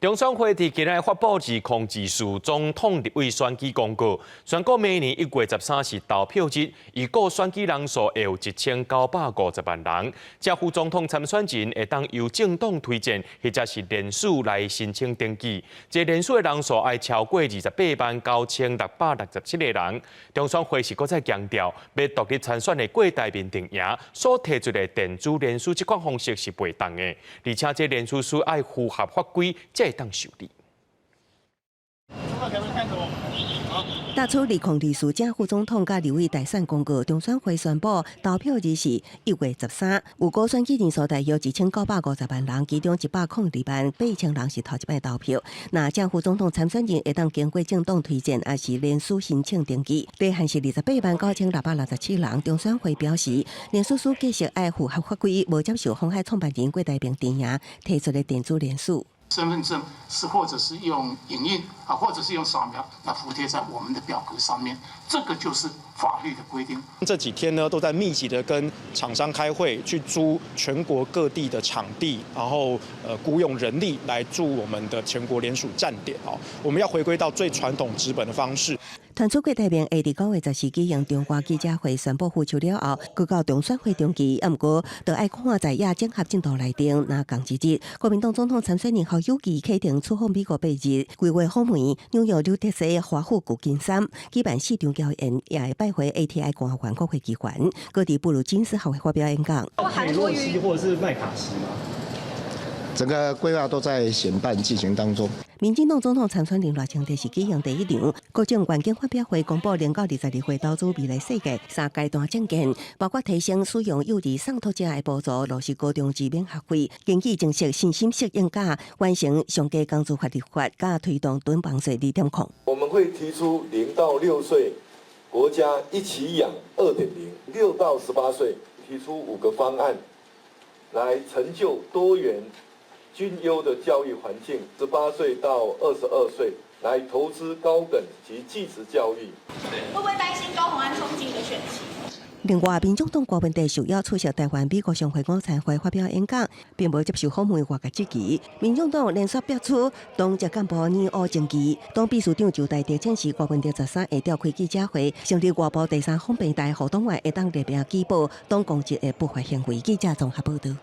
中選會佇今日發布2024總統立委選舉公告，宣布明年1月13是投票日，預估選舉人數會有1950萬人。正副總統參選人會當由政黨推薦，或者是聯署來申請登記。這聯署的人數愛超過28萬9667個人。中選會是閣再強調，欲獨立參選的郭台銘陣營所提出的電子聯署這款方式是袂當的，而且這聯署書愛符合法規，才會當受理。打出2024正副總統佮立委大選公告，中選會宣布投票日是1月13，預估選舉人數大約1950萬人，其中102萬8千人是頭一擺投票。若正副總統參選人會當經過政黨推薦，抑是聯署申請登記，底線是28萬9667人。中選會表示，聯署書繼續愛符合法規，無接受鴻海創辦人郭台銘陣營提出的電子聯署。身份證是或者是用影印啊，或者是用掃描，來附貼在我們的表格上面，這個就是法律的規定。這幾天呢，都在密集的跟廠商開會，去租全國各地的場地，然後僱用人力來駐我們的全國聯署站點。哦，我們要回歸到最傳統紙本的方式。傳出郭台銘會佇9月14舉行中華記者會宣布復出了後，閣到中選會登記，毋過就愛看在野整合進度來定。若仝一日，國民黨總統參選人侯友宜啟程出訪美國8日，規劃訪問紐約、紐澤西、華府、舊金山，舉辦四場調研，也會拜會 ATI 官員、國會議員，閣佇布魯金斯學會發表演講。佩洛西或者是麥卡錫嗎？整個規劃都在選辦進行當中。民進黨總統參選人賴清德是舉行第一場國政願景發表會，公布0到22歲投資未來世界三階段政見，包括提升使用幼兒送托者的補助，落實高中之免學費，經濟政策身心適應佮完成上低工資法立法，佮推動囤房稅2.0。我們會提出0到6歲國家一起養2.0，6到18歲提出五個方案，來成就多元均優的教育環境，18歲到22歲來投資高等及技職教育。會不會擔心高虹安衝擊你的選情？另外，民眾黨郭文帝受邀出席台灣美國商會午餐會發表演講，並無接受訪問外界質疑。民眾黨連續爆出黨籍幹部染烏證據，黨秘書長周大地證實郭文帝13下召開記者會，成立外部第三方平台，予黨外會當列名舉報黨公職的不法行為。記者綜合報道。